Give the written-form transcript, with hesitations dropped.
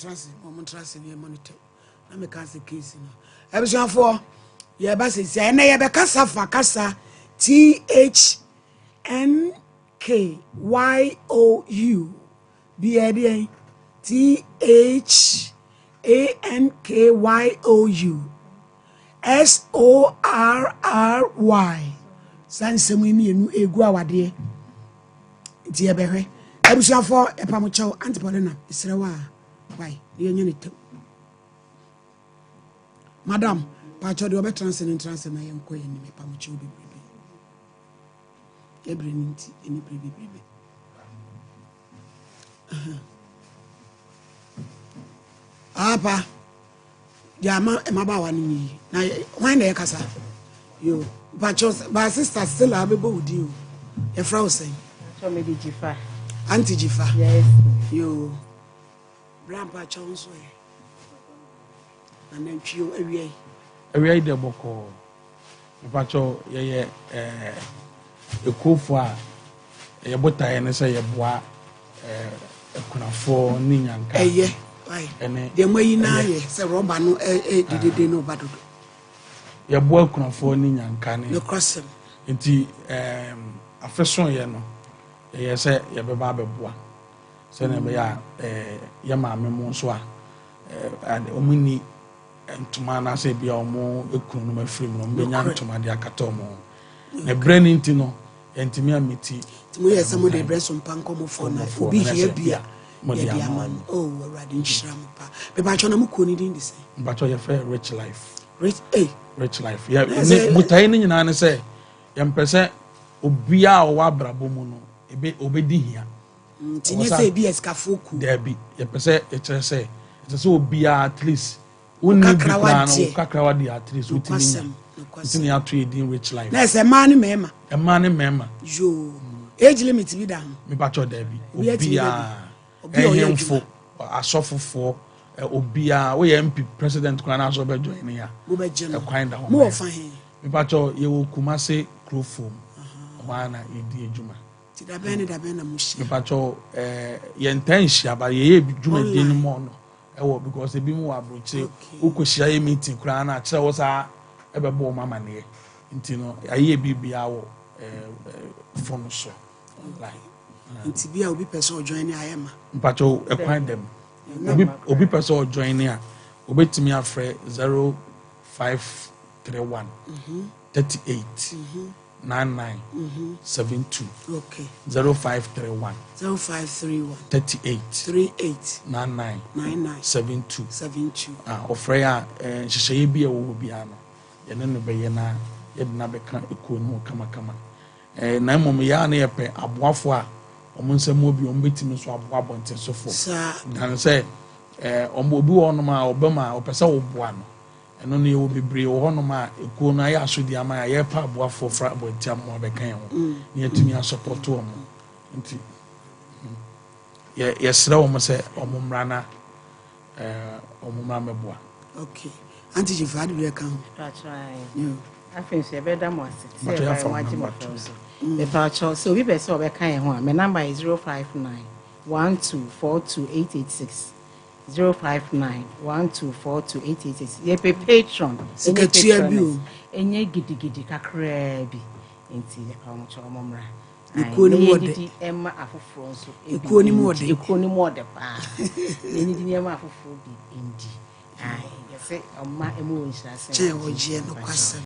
Tra ase, ma ɔmo ntra ase ne yɛmmɔ no tɛw. Na meka sɛ case no. Abusuafoɔ, yɛba sɛsi a, ɛnɛ yɛbɛkasa fa kasa T H N K Y O U. Bi yɛ deɛn? T H A N K Y O U S O R R Y. Saa nsɛm yi mmienu egu awadeɛ. Nti yɛbɛhwɛ. Abusuafoɔ, ɛpa mo kyɛw, Aunty Paulina, mesrɛ wo a, why? Na yɛnyɛ ne tɛw. Madam, pakyɛw deɛ ɔbɛtena ase no ntena ase na yɛnkɔ yɛn anim, ɛpa mo kyɛw bebrebe. Yɛbrɛ no nti, ɛni bere bebrebe. Apa, deɛ ama mmabaawa no nyi na hwan na ɛkasa? Yo, pakyɛw, ba sister Stella abɛbɔ wo din o. Yɛfrɛ wo sɛn? Pakyɛw, mede Gyifa. Auntie Gyifa. Yes. Yo. Bra mpakyɛw nso ɛ. Na nantwie o, awia yi. Awia yi deɛ bɔkɔɔ. Mpakyɛw, yɛyɛ ɛɛ ekuofoɔ a yɛ botaeɛ ne sɛ yɛboa ɛɛ akunafoɔ ne nyanka. Ɛyɛ, why? Ɛne Deɛ mo ayi naa ɛyɛ. Yɛ sɛ rɔba no ɛ ɛ didede no ba dodo. Yɛboa akunafoɔ ne nyanka ne. Nokorasɛm. Nti ɛɛm afe so yɛ no, yɛyɛ sɛ yɛbɛba abɛboa sɛnea ɛbɛyɛ a ɛɛ yɛ maame mo nso a ɛɛ wɔn ni ntoma anaasɛ ebi a wɔn ekunu no afiri mu no, wɔn bɛnya Nokorɛ. ntoma de akata wɔn ho. Na ebere ne nti no, yɛntumi ameti. Nti mo yɛ sɛ mo de brɛ so mpa nkɔmɔfoɔ na Nkɔmɔfoɔ obi na hia sɛ bi a mo de yɛde ama ama wɔn. no. Oh, Awurade nhyira mo pa. Mepakyɛw, na mo kuo ne din de sɛn? Mpakyɛw, yɛfrɛ Rich Life. Rich, eh. Rich Life. Yɛ Na ne sɛ botaeɛ no nyinaa ne sɛ yɛmpɛ sɛ obiara a ɔwɔ abrabɔ mu no ebe obedi hia. Nti Ɛwɔ nyɛ sɛ sɛ ebi yɛ sikafoɔ kuo. Daabi, yɛpɛ sɛ yɛkyerɛ sɛ ɛsɛ sɛ obiara at least wonni bi Kakrawa koraa no, deɛ. wo kakrawa deɛ, at least wotumi nya. Nokwasɛm, Nti nokwasɛm. ne yɛato yɛ din Rich Life. Na ɛsɛ mmaa ne mmarima. Mmaa ne mmarima. Yoo. Age limit bi da ho? Mepakyɛw, daabi. Obi atumi obiara. baabi. Obi a ɔyɛ Ɛhemfo, asɔfofoɔ, obiara, woyɛ MP, president koraa na asɔ bɛ join ne a, Mobɛgye no. ɛkwan da hɔ Mo ma wɔ yɛn. fa he? Mepakyɛw, yɛwɔ Kumase Kurofom hɔ ara na yɛdi adwuma. Nti dabɛn ne dabɛn na mo hyia? Mepakyɛw, yɛntaa nhyia ba, yɛyɛ dwumadie no Online. mu no ɛwɔ because ebi mu wɔ aburokyire, wokɔhyia yɛ meeting koraa na akyerɛ wo saa ɛbɛbɔ wɔn amaneɛ, nti no ayɛ biribiara wɔ ɛɛ phone so online. Nti bi a obi pɛ sɛ ɔjoin ne ayɛ ma. Mpakyɛw, ɛkwan dɛm, obi pɛ sɛ ɔjoin ne a, obetumi afrɛ 0531 38 99 72. 0531 0531 38 38 99 99 72. 72. A ɔfrɛ a, nhyehyɛeɛ bi a ɛwɔ hɔ biara no, yɛne no bɛyɛ na yɛde no abɛka ekuo no ho kamakama. Na mmom yɛa no yɛpɛ aboafoɔ a wɔn nsɛm wɔ bi, wɔn bɛtumi nso aboa abɔntensofoɔ dan sɛ wɔn obi wɔ hɔnom a ɔbɛm a ɔpɛ sɛ ɔboa no. Ɛno no yɛwɔ bebree wɔ hɔnom a ekuo no ayɛ asodi ama a yɛrepɛ aboafoɔ fra abɔnten amoa bɛka yɛn ho na yɛtumi asupport wɔn. Nti yɛsrɛ wɔn sɛ wɔn mmra na wɔn mmra mmɛboa. Okay. Auntie Jifa, ade bi ɛka ho. Yo. Afei nso yɛbɛda mo ase sɛ Mpakyɛ, ɛbaeɛ yɛafa wo mo agye number mmɔfra to. so. Mepakyɛw, sɛ obi pɛ sɛ ɔbɛka yɛn ho a, me number yɛ 059 1242 886, 059 1242 886. Yɛpɛ patron. Ɛnyɛ Sikatua bi o. patroness. Ɛnyɛ gidigidi, kakraa bi, nti yɛpa mo kyɛw, mo mmra. Ekuo no mu Ae, na ɔdɛ. yɛdidi ɛma afoforɔ nso ebi Ekuo no mu ndi. ɔdɛ. Ekuo no mu ɔdɛ paa, na yɛdidi nneɛma afoforɔ bi ndi. Ae, yɛsɛ ɔma ɛmu wɔ nhyira sɛ Kyɛn wɔgyeɛ, nokwasɛm.